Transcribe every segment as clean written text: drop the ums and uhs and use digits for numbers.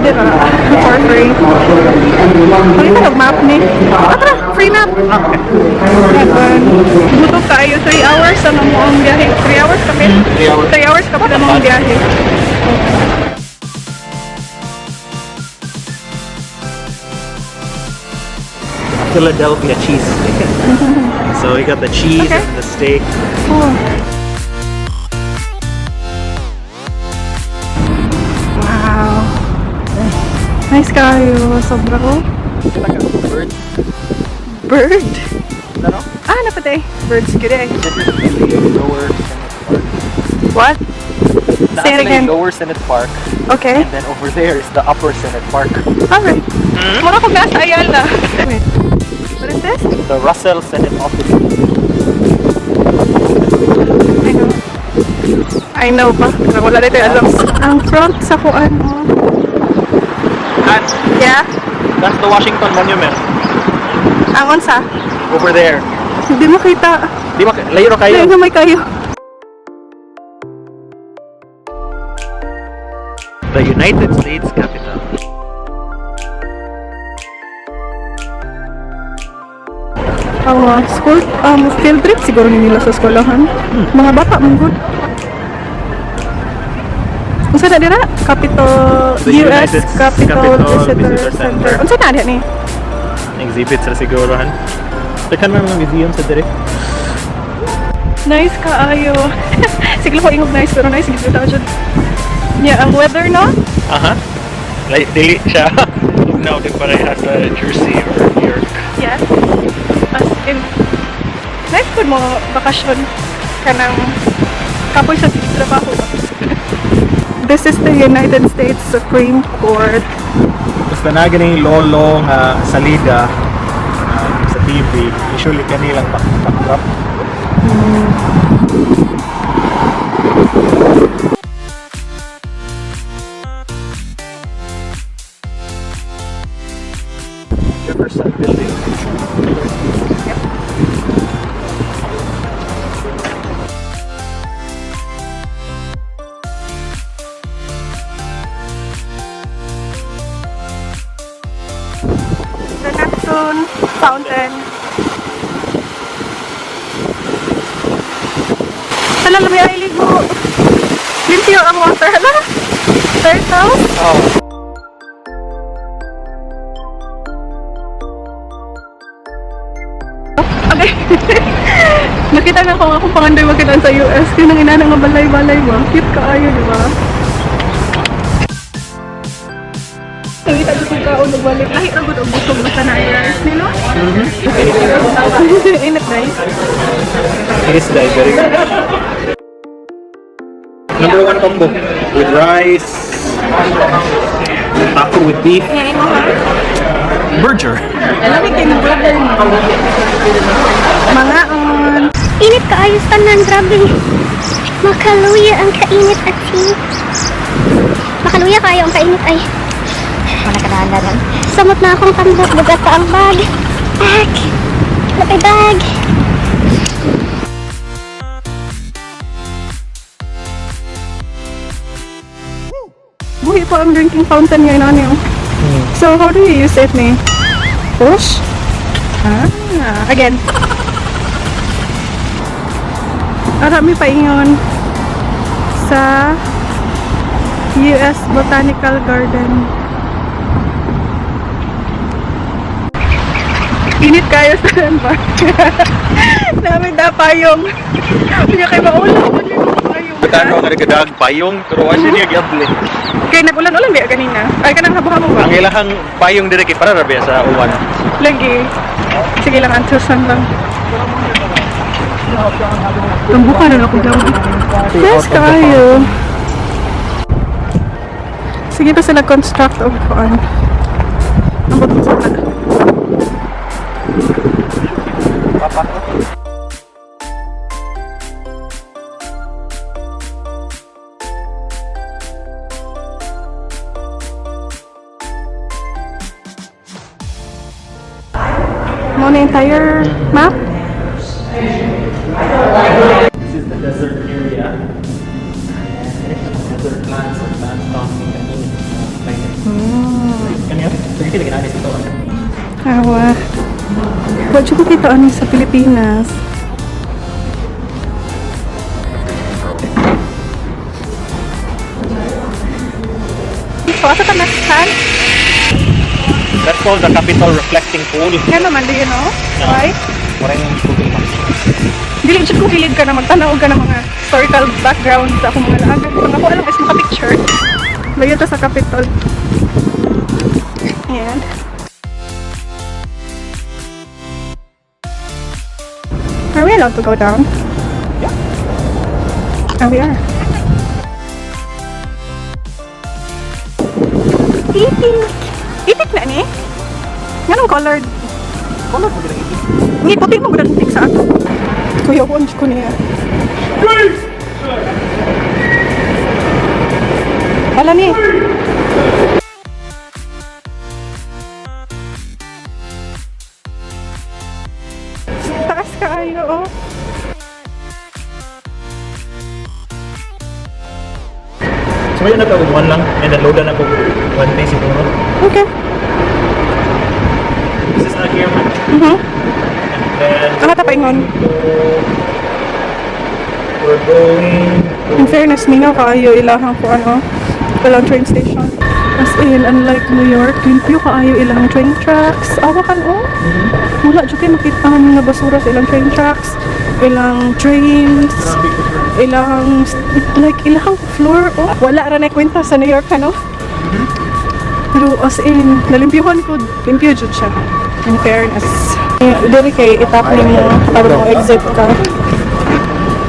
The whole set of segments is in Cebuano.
dira for free. Pangita og map ni. Ah, tara, free map. Heaven. Gutom kaayo, 3 hours ang among biyahe. 3 hours kapit? 3 hours. 3 hours kapit ang among biyahe. Philadelphia cheese steak. So we got the cheese and the steak. Oh. Wow. Nice kaayo. Sobra ko. Like a bird. Bird. No? Ah, napatay. Birds good eh. This is the Lower Senate Park. What? Say it again. Lower Senate Park. Okay. And then over there is the Upper Senate Park. Alright. Mura ko nasa Ayala. Wait. What is this? The Russell Senate Office. I know. I know pa. Pero wala dito alam. Ang front sa kuan mo. And Yeah? that's the Washington Monument. Ang unsa? Over there. Hindi mo kita. Di ba, layo ra kayo. Layo na may kayo. The United States Capitol. Ang school, field trip siguro ni nila sa eskwelahan. Mga bata, man good. Unsa na dira? Capitol, The US United Capitol, Capitol Visitor, Visitor Center. Center. Unsa na diha ni? Exhibits ra siguro han. Daghan man mga museum sa dire. Nice kaayo. Siglo ko ingog nice pero nice gid ta jud. Yeah, ang weather, no? Aha. Like, dili siya. No, di pareha sa Jersey or New York. Yes. As in, nice pud mo bakasyon kanang kapoy sa trabaho ba? This is the United States Supreme Court. Basta na ganing lolo nga salida sa TV, usually kanilang backdrop. Jefferson Building. Yep. The Neptune Fountain. Hala, labi ay ligo. Limpyo ang water. Hala. Turtle. Oh. Okay. Nakita na ko nga akong pangandoy magkitaan sa US. Yun ang ina nga balay-balay ba? Cute kaayo, di ba? Nakita ko kung kaon nagbalik. Lahi ra gud og busog basta na rice nilo. Init rice. It is very good. Number one combo with rice, taco with beef, burger. Alam mo kay brother mo. Mga on. Init kaayo tanan, grabe. Makaluya ang kainit at si. Makaluya kaayo ang kainit ay. Wala ka dahan. Samot na akong tambok, bugat pa ang bag. Bag. Napay bag. Buhi pa ang drinking fountain ngayon ano. So how do you use it ni? Push? Ah, again. Arami pa ingon sa US Botanical Garden. Init kayo sa ba? Namin da payong. Hindi kay maulaw man yung payong. Tanaw nga nagadag payong pero wa siya niya giable. Kay nag-ulan-ulan biya ganina. Ay kanang habo-habo ba? Ang ilahang payong dire kay para ra biya sa uwan. Lagi. Sige lang, until sun lang. Tambukan na ako daw. Yes, kayo. Sige pa sila construct og kuan. Ang butong sa na. Papa. Mo na entire map. This is the desert area. Desert plants and plants found in the climate. Kanya? Sige, lagi na ito. Awa. Wa jud ko kita ani sa Pilipinas. So, asa ta next time? That's called the Capitol Reflecting Pool. Nga naman, do you know? No. Why? Mura yung Google Maps. Dili jud ko hilig ka na magtanaw ka ng mga historical background sa akong mga laagan. Ang ako alam is maka-picture. Layo ta sa Capitol. Ayan. Are we allowed to go down? Yeah. Oh, we are. Itik! Itik na ni? Nganong colored? Color mo din ang itik. Ni puti mo gud ang itik sa ato. Kuya ko ko niya. Wala ni. Taas kaayo oh. So ngayon na one lang and then load na ko one day siguro. Okay. This is not here, man. And then Ano ta paingon? We're going to In fairness, mingaw kaayo ilahang ko ano, walang train station. As in, unlike New York, limpyo kaayo ilang train tracks. Awa kan oh. Wala jud kay makita ang mga basura sa ilang train tracks, ilang trains, ilang like ilang floor oh. Wala ra na kwenta sa New York ano. Pero as in, nalimpyuhan ko, limpyo jud siya. In fairness. Diri kay itap nimo para mo exit ka.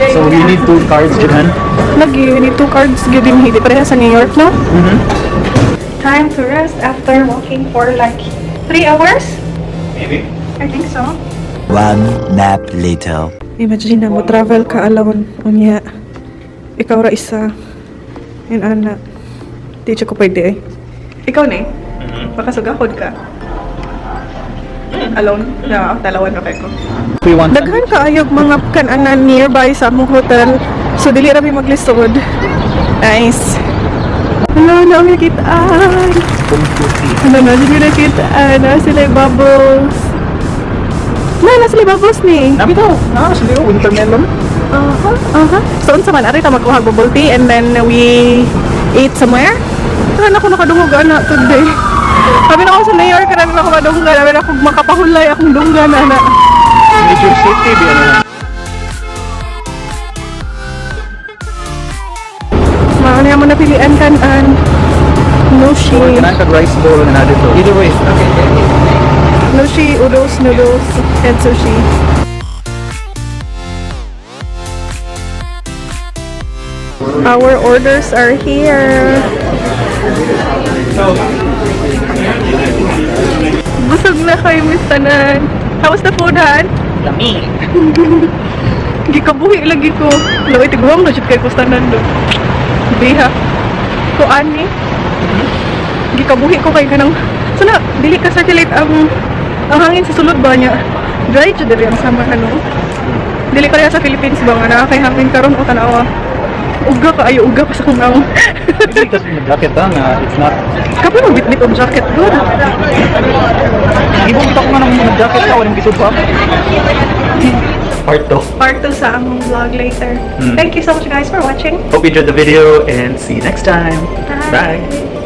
So we need two cards, Jihan. Lagi, you need two cards gyud din hindi pareha sa New York, no? Time to rest after walking for like 3 hours? Maybe. I think so. One nap later. Imagine na mo travel ka alone unya. Ikaw ra isa. And ana. Di siya ko pwede eh. Ikaw na eh. Baka sugakod ka. Alone? Na, dalawan na kayo ko. We want Daghan kaayog mga kananan nearby sa among hotel. So dili ra mi maglisod. Nice. Hello, na ang nakitaan. Ano na, sige nakitaan. Na sila yung bubbles. Na sila yung bubbles ni. Nabi to. Ah, sila yung winter melon. Aha. So unsa man ari ta magkuha og bubble tea and then we eat somewhere. Ano ako nakadungog ana today. Sabi na ako sa New York, karami ako madunggan. Sabi na ako makapahulay akong dunggan ana. Major city, di ano na. Mao na mo napilian kan-an. Nushi. Or kanang kag rice bowl na dito. Either way. Okay. Nushi, udos, noodles, and sushi. Our orders are here. So, Busog na kayo, Miss Tanan. How was the food, Han? Lami. Gikabuhi lagi ko. Laway, tiguang na jud kay kustanan do. Biha. Kuan ni. Gikabuhi ko kay kanang so na dili ka circulate ang hangin sa sulod ba niya. Dry jud diri ang sama ano. Dili pareha sa Philippines ba nga naa kay hangin karon o tanawa. Uga ka ayo uga pa sa kong nawong. Hindi kasi mag-jacket ah, nga it's not. Kapoy mo bitbit og jacket good. Ibang kita ko nga ng mag-jacket ka, walang gisod pa. Part 2. Part 2 sa among vlog later. Thank you so much, guys, for watching. Hope you enjoyed the video and see you next time. Bye. Bye.